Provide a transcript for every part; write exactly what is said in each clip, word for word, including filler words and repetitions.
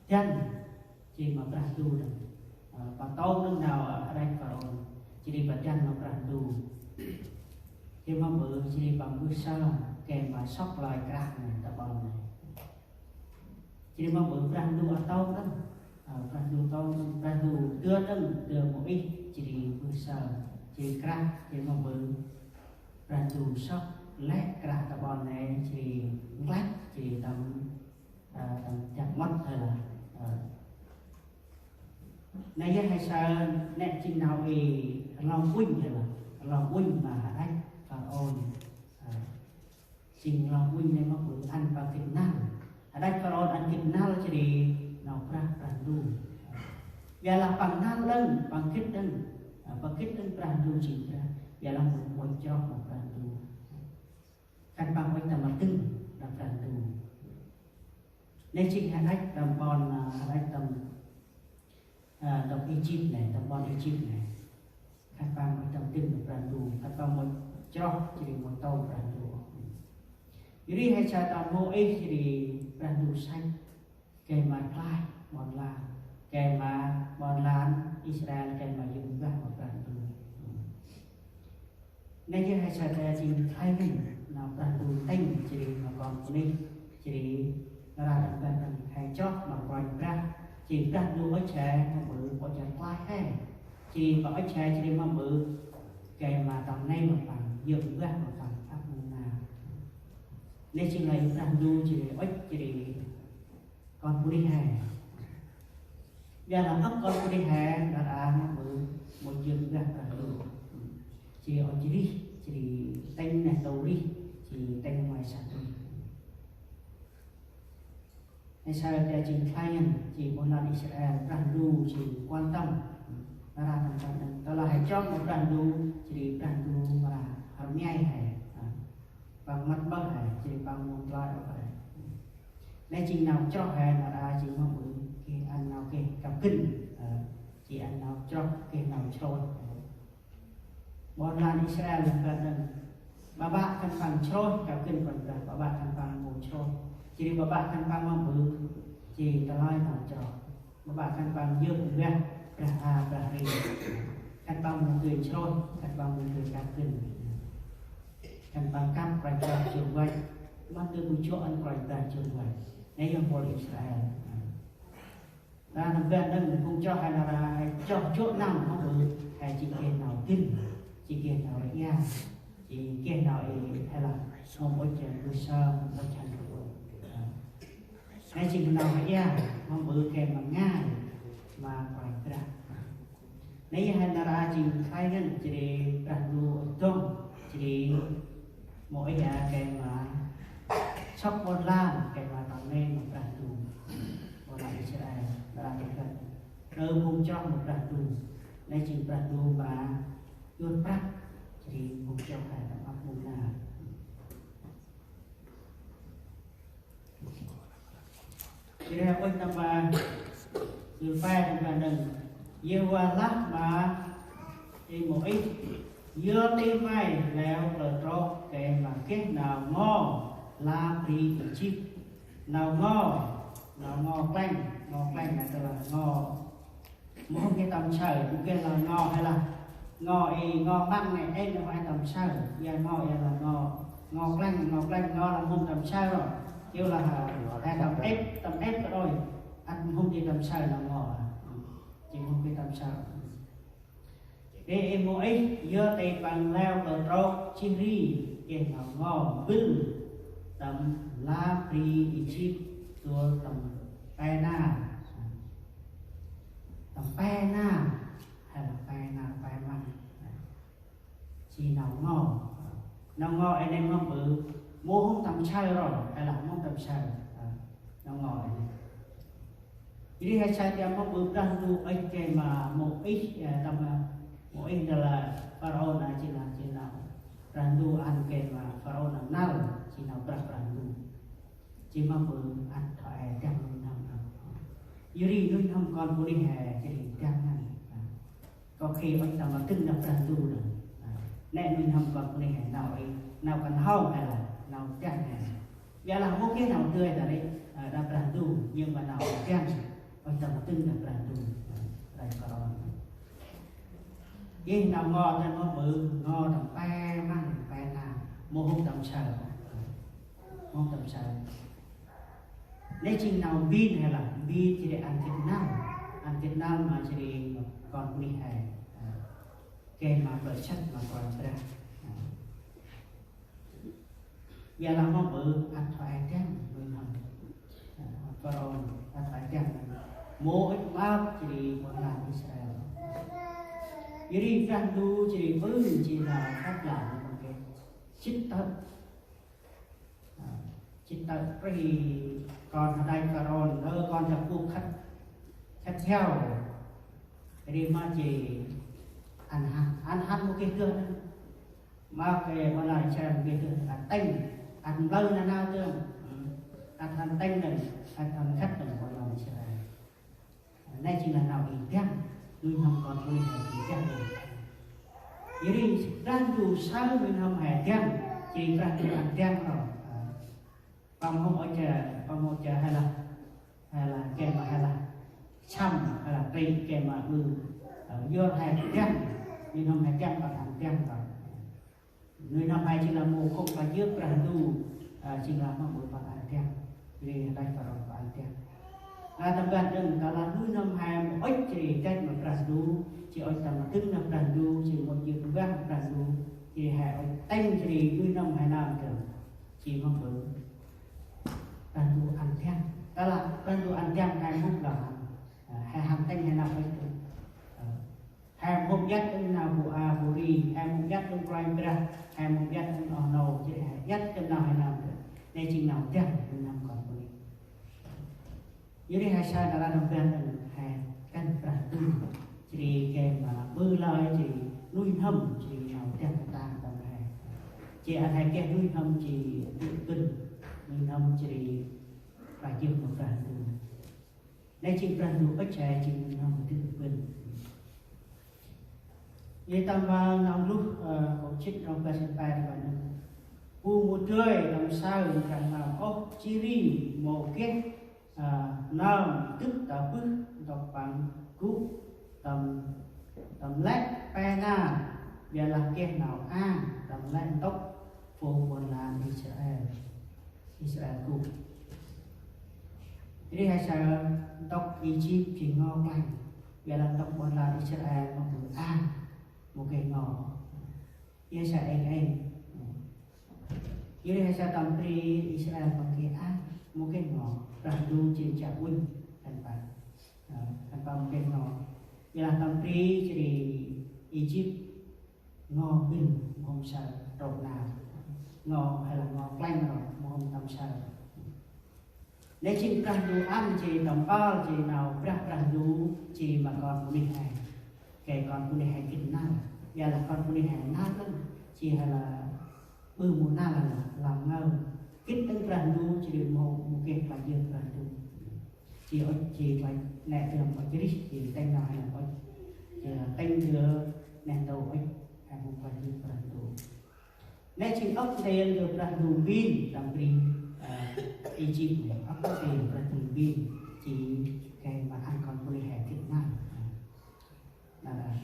dăn, jêh ri ma Brah Ndu đŏng. Ơ, păng tông đŏng nau, ơ, hađăch Pharaôn, jêh ri păng dăn ma Brah Ndu. Jêh ma bơh, jêh ri păng mbơh sơm, gay ma sŏk lơi krah nây, ta ƀon nây. Jêh ri ma bơh Brah Ndu ăt tông đŏng. Ơ, Brah Ndu tông, Brah Ndu dơn đŏng, dơn Môis, jêh ri mbơh sơm, jêh ri krah, jêh ri ma bơh Brah Ndu sŏk lĕ krah ta ƀon nây, jêh ri nklăch, jêh ri tâm, ơ, tâm dak mât hay là, ơ, nây yơh he saơ nĕ jêng nau i rlong uănh hay là rlong uănh ma hađăch Pharaôn. Ơ, jêng rlong uănh nây ma bơh ăn păng gĭt năl. Hađăch Pharaôn ăn gĭt năl jêh ri nau Brah, Brah Ndu. Ƀiălah păng năl đŏng, păng gĭt đŏng, ơ, păng gĭt đŏng Brah Ndu jêng Brah. Ƀiălah mâu ŭch chroh ma Brah Ndu. Khân păng ŭch tâm ma dâng đah Brah Ndu. Nây jêng hađăch tâm ƀon, ơ, hađăch tâm, ơ, tâm Êjip nây, tâm ƀon Êjip nây. Khân păng ŭch tâm dâng đah Brah Ndu, khân păng mâu ŭch chroh, jêh ri mâu ŭch tông Brah Ndu. Jêh ri he saơ tâm Môis jêh ri Brah Ndu săch gay ma klaih ƀon lan, gay ma ƀon lan Israel, gay ma yơk mbah ma Brah Ndu. Nây yơh he saơ ta jêng khlay ngăn nau Brah Ndu tĭng jêh ri ma kon bunuyh, jêh ri nar aơ tâm ban nây he chroh ma Kôranh Brah, jêh ri Brah Ndu ŭch he ma bơh, ŭch he klaih he. Jêh ri păng ŭch he, jêh ri ma bơh gay ma tâm nây ma păng, yơk mbah ma păng ăp mông nar. Nây jêng lơi Brah Ndu jêh ri ŭch jêh ri kon bunuyh he. Ƀiălah ăp kon bunuyh he, nar aơ ma bơh mâu ŭch yơk mbah Brah Ndu. Jêh ri ŭch rêh, jêh ri tĭng neh ntu rêh, jêh ri tĭng ma săk rêh. He saơ ta jêng khlay ngăn, jêh ri ƀon lan Israel, Brah Ndu jêng quan tâm. Nar aơ tâm ban nây, tơlah he chroh ma Brah Ndu, jêh ri Brah Ndu mra rmei he. Păng mât ƀơ̆ he, jêh ri păng mâu klach ôh he. Nây jêng nau chroh he, nar aơ jêng ma bơh geh ăn nau geh kăp gân, ơ, jêh ăn nau chroh, geh nau chroh. Ƀon lan Israel tâm ban nây, ƀaƀă khân păng chroh kăp gân Kôranh Brah, ƀaƀă khân păng mâu chroh. Jêh ri ƀaƀă khân păng ma bơh, jêh tơlơi nau chroh. Ƀaƀă khân păng yơk mbah brah a brah ri. Khân păng mâu dơi chroh, khân păng mâu dơi kăp gân. Khân păng kăp Kôranh Brah jŏ văch, mâu dơi bu jŏ ăn Kôranh Brah jŏ văch. Nây yơh mpôl Israel. Nar aơ tâm ban nây phung chroh he, nar aơ he chroh jŏ năm, ma bơh he jêng geh nau dâng, jêng geh nau rê̆ ia, jêng geh nau i he lah mâu ŭch mbơh sơm, mâu ŭch hăn rŭ. Nây jêng nau rê̆ ia, ma bơh geh ma ngai ma Kôranh Brah. Nây yơh he nar aơ jêng khlay ngăn, jêh ri Brah Ndu dŏng, jêh ri Môis a gay ma sŏk ƀon lan, gay ma tâm nây ma Brah Ndu. Ƀon lan Israel, nar aơ tâm ban nây phung chroh ma Brah Ndu. Nây jêng Brah Ndu mra dŭt prăp, jêh ri phung chroh he tâm ăp mông nar. Jêh ri ŭch tâm ban, jêh ri pe tâm ban nây. Yêhôva lah ma Môis: Yơh ti may leo klơ trôk gay ma geh nau ngo la bri Êjip. Nau ngo, nau ngo kleng, ngo kleng nây tơlah ngo Mâu hôm geh tâm saơ, mâu geh lah ngo hay lah ngo i, ngo măng nê, êng nê mâu hay tâm saơ. Ia ngo, ia lah ngo, ngo kleng, ngo kleng, ngo lah mâu hôm tâm saơ ro. Kơt lah, ơ, hay tâm êp, tâm êp kơ đôi. Ăt mâu hôm geh tâm saơ lah ngo. Jêng mâu hôm geh tâm saơ. Ri i Môis, yơh ti păng leo klơ trôk jêh ri geh nau ngo bâl tâm la bri Êjip, dôl tâm pe nar. Tâm pe nar, hay là pe nar, pe măng. Jêh nau ngo. Nau ngo i nây mâu bơh, mâu hôm tâm saơ ro, hay là mâu hôm tâm saơ. Ơ, nau ngo i nây. Jêh ri he saơ tiăm mâu bơh Brah Ndu ŭch gay ma Môis, ơ, tâm, ơ, Môis nđa lah Pharaôn, ơ, jêh nau, jêh nau Brah Ndu ăn gay ma Pharaôn nau năl, jêh nau Brah, Brah Ndu. Jêh mâu bơh ăt thoi e dăng nuih n'hâm nau. Yor ri nuih n'hâm kon bunuyh he, jêh ri dăng ngăn. Ơ. Có khi ŭch tâm ma dâng đah Brah Ndu đah. Ơ. Nê nuih n'hâm kon bunuyh he nau i, nau kăn hông hay là nau dăng he. Ƀiălah mâu geh nau dơi ta ri, ơ, đah Brah Ndu, nhưng mà nau dăng. Ôi, tâm tưng đah Brah Ndu, đah Pharaôn. Geh nau ngo ta mâu ƀư, ngo tâm pe măng pe na, mâu hôm tâm saơ. Mâu hôm tâm saơ. Nê jêng nau mbin he lah, mbin jêh ri ăn gĭt năl, ăn gĭt năl ma jêh ri kon bunuyh he. Geh ma plơ̆ săk ma Kôranh Brah. Ƀiălah mâu ƀư ăt hŏ he tiăng nuih n'hâm. Pharaôn ăt hŏ he tiăng. Mâu ŭch mâp jêh ri ƀon lan Israel. Jêh ri Brah Ndu jêh ri ƀư jêh nau khât lan ma geh. Jê̆t tơ̆. Jê̆t tơ̆ ri kon hđăch Pharaôn, ơ, kon dak puk khât, khât hiao. Ri ma jêh ăn hăn, ăn hăn mâu geh dơh. Ma geh ƀon lan Israel geh dơh, ăt tĭng, ăt mplơ nanao dơh. Ăt hăn tĭng dơh, ăt hăn khât dơh ƀon lan Israel. Nê jêng lah nau i tiăng, nuih n'hâm kon bunuyh he i tiăng. Jêh ri Brah Ndu saơ nuih n'hâm he tiăng, jêh ri Brah Ndu ăn tiăng ro. Păng mâu ŭch, păng mâu ŭch he lah, he lah, geh ma he lah săm, he lah tĭng, geh ma ƀư, ơ, yor he tiăng, nuih n'hâm he tiăng, păng ăn tiăng ro. Nuih n'hâm he jêng lah mâu hôm klach yơk Brah Ndu, ơ, jêng lah mâu ƀư păng ăn tiăng. Ri hđăch Pharaôn păng ăn tiăng. Lah tâm ban dơ̆ng, tơlah nuih n'hâm he mâu ŭch jêh ri dăch ma Brah Ndu, jêh ŭch tâm tưng đah Brah Ndu, jêh mâu yơk mbah Brah Ndu, jêh he ŭch tĭng jêh ri nuih n'hâm he nơm dơ̆ng. Jêh mâu ƀư Brah Ndu ăn tiăng. Tơlah Brah Ndu ăn tiăng he mâu lah, ơ, he hăn tĭng he nau ŭch dơ̆ng. Ơ, He mâu hôm iăt ŭnh nau bu a bu ri, he mâu hôm iăt ŭnh Kôranh Brah, he mâu hôm iăt ŭnh oh nô, jêh ri he iăt ŭnh nau he nơm. Nê jêng nau tiăng nuih n'hâm kon bunuyh. Jêh ri he saơ ta lah nâm ban ŭnh he kăn Brah Ndu. Jêh ri geh ma ƀư lơi jêh ri nuih n'hâm jêh ri nau tiăng katang tâm he. Jêh ăn he geh nuih n'hâm jêh ri bân, nuih n'hâm jêh ri klach yơk ma Brah Ndu. Nê jêng Brah Ndu ŭch he jêng nau ma dơi bân. Yê tâm ban nau luh, ơ, kô̆ jê̆t nau bar jê̆t pe tâm ban nau. Bu mâu dơi tâm saơ nau ôh jêh ri mâu geh, ơ, nau dŭt ta bơh ntŭk păng gŭ tâm, tâm lĕ pe nar, ƀiălah geh nau ang tâm lĕ ntŭk phung ƀon lan Israel. Israel gŭ. Jêh ri he saơ ntŭk Êjip jêng ngo klăng. Ƀiălah ntŭk ƀon lan Israel mâu ƀư ang, mâu geh ngo. He saơ êng êng. Jêh ri he saơ tâm bri Israel păng geh ang, mâu geh ngo. Brah Ndu jêng chiă uănh, khân păng. Ơ, khân păng mâu geh ngo. Ƀiălah tâm bri jêh ri Êjip Ngo bĭl mâu hôm saơ trôk nar. Ngo hay là ngo klăng ro mâu hôm tâm saơ. Nê jêng Brah Ndu ăn jêh tâm pâl jêh nau Brah Brah Ndu jêh ma kon bunuyh he. Gay kon bunuyh he gĭt năl. Ya lah kon bunuyh he năl nâng. Jêh hay là ƀư mâu năl lah, lah ngơ. Gĭt nâng Brah Ndu jêh ri mâu, mâu geh klach yơk Brah Ndu. Jêh ŭch jêh klach nê dơm ŭch rêh jêh tĭng nau he nơm ŭch. Jêh tĭng dơm neh ntu ŭch he mâu klach yơk Brah Ndu. Nê jêng ŏk ndrel dơm Brah Ndu mbĭt tâm bri, ơ, Êjip nê. Ŏk ndrel Brah Ndu mbĭt jêh gay ma ăn kon bunuyh he gĭt năl. Nê lah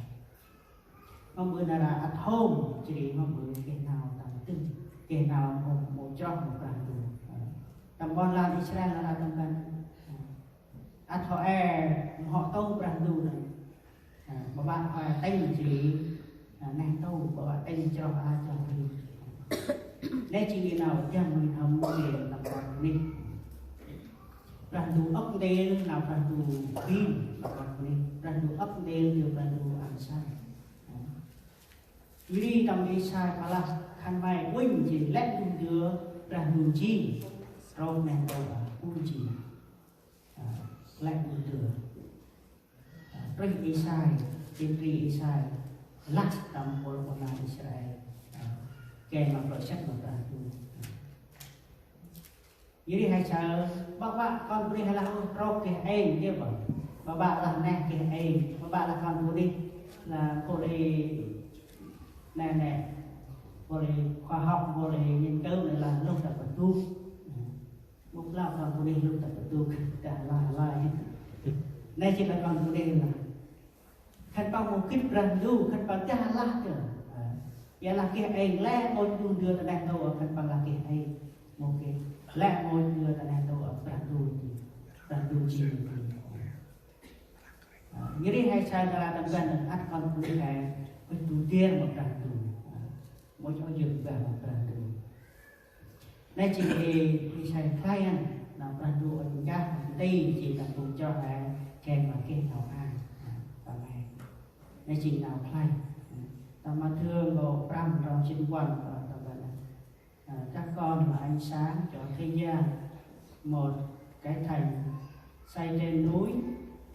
mâu ƀư nar aơ ăt hôm, jêh ri mâu ƀư geh nau tâm tưng, geh nau mâu, mâu chroh ma Brah Ndu. Tâm ƀon lan Israel nar aơ tâm ban. Ăt hŏ e, mâu hŏ tông Brah Ndu nê. Ƀă ƀă hŏ e tĭng jêh ri, neh ntu, ƀă ƀă tĭng chroh a chroh ri. Nê jêng i nau dăng nuih n'hâm jêh ri tâm kon bunuyh. Brah Ndu ŏk ndrel nau Brah Ndu mbĭt ma kon bunuyh. Brah Ndu ŏk ndrel dơm Brah Ndu ăn saơ. Jêh ri tâm Êsai pah lah khân may uănh jêh lĕ ndu ndơ Brah Ndu jêng. Trôk neh ntu a uănh jêh. Ơ, lĕ ndu ndơ. Ơ, trôk Êsai, jêh ri Êsai lah tâm ƀon lan Israel. Ơ, gay ma klô săk ma Brah Ndu. Jêh ri he saơ, ƀă ƀă kon bunuyh lah ôh trôk geh êng, djơ̆ ƀă. Ƀă ƀă lah neh geh êng, ƀă ƀă lah kon bunuyh lah bol i nê nê, bol i khoa học, bol i nghiên cứu nê lah lôh ta paduk. Mâu lah kon bunuyh lôh ta paduk, dah lah lah. Nê jêng lah kon bunuyh lah. Khân păng mâu gĭt Brah Ndu, khân păng dah lah dơm. Ơ, ƀiălah geh êng lĕ mâu geh ndơ ta neh ntu, khân păng lah geh êng. Mâu geh lĕ mâu ndơ ta neh ntu, Brah Ndu jêng. Brah Ndu jêng. Ơ, jêh ri he say ta lah tâm ban ăt kon bunuyh he, bơh du dêr ma Brah Ndu. Ơ, mâu chŏ yơk bah ma Brah Ndu. Nê jêng ê, ê say khlay ăn, nau Brah Ndu ŭch nchah, nti, jêng ta phung chroh he, geh ma geh nau ang, tâm he. Nê jêng nau khlay. Tâm Mathiơ nkô̆ prăm trong jê̆t puăn, tâm ban. À, các con là ánh sáng cho thế gian. Một cái thành xây trên núi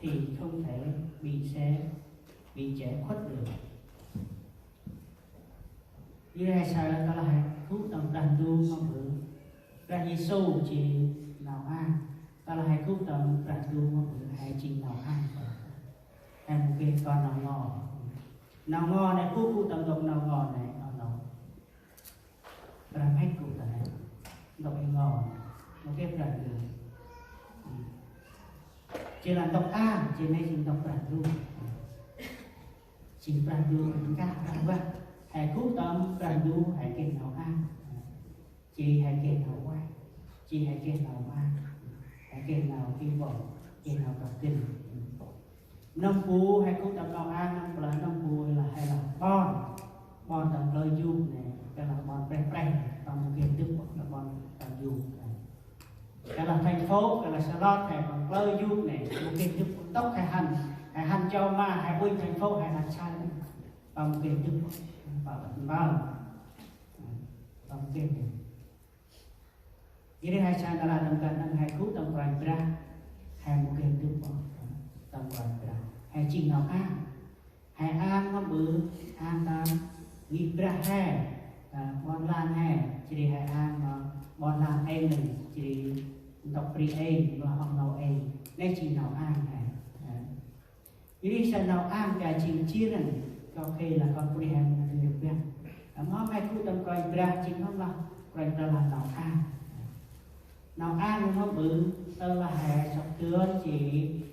thì không thể bị che, bị che khuất được. Jêh ri he say ta lah he gŭ tâm Brah Ndu ma Bơ̆. Brah Yêsu jêng nau ang. Ta lah he gŭ tâm Brah Ndu ma Bơ̆, he jêng nau ang. He mâu geh kon nau ngo. Nau ngo nê, gŭ, gŭ tâm ntŭk nau ngo nê, nau ngo. Brah mhĭk gŭ ta nê. Ntŭk ê ngo. Mâu geh Brah Ndu. Jêng lah ntŭk ang, jêng nê jêng ntŭk Brah Ndu. Jêng Brah Ndu, nkah Brah Ndu. He gŭ tâm Brah Ndu, he geh nau ang. Jêh he geh nau ueh. Jêh he geh nau mơ. He geh nau ki bông. Geh nau kăp gĭn. Nâm bu he gŭ tâm nau ang, nâm bu lah, nâm bu lah he lah ƀon. Ƀon tâm plơ̆ yôk nê, he lah ƀon prêh prêh, tâm geh dŭp lah ƀon tâm yôk nê. He lah thành phố, he lah Salot, he tâm plơ̆ yôk nê, tâm geh dŭp ntŭk he hăn, he hăn jao ma, he ŭch thành phố, he hăn sai nê. Tâm geh dŭp, tâm ƀon, tâm geh dŭp. Jêh ri he say ta lah tâm ban nâng he gŭ tâm Kôranh Brah, he mâu geh dŭp ôh, tâm Kôranh Brah. He jêng nau ang. He ang ma ƀư, ang ta ngih brah he, ta ƀon lan he, jêh ri he ang ma ƀon lan êng nây, jêh ri ntŭk bri êng, ma hŏ nau êng. Nê jêng nau ang he. Jêh ri say nau ang ka jêng jêr nây, kŏ khê lah kon bunuyh he mâu geh dŭp ôh. Mâu he gŭ tâm Kôranh Brah jêng mâu lah Kôranh Brah lah nau ang. Nau ang mâu ƀư, tơ lah he sŏk dơn jêh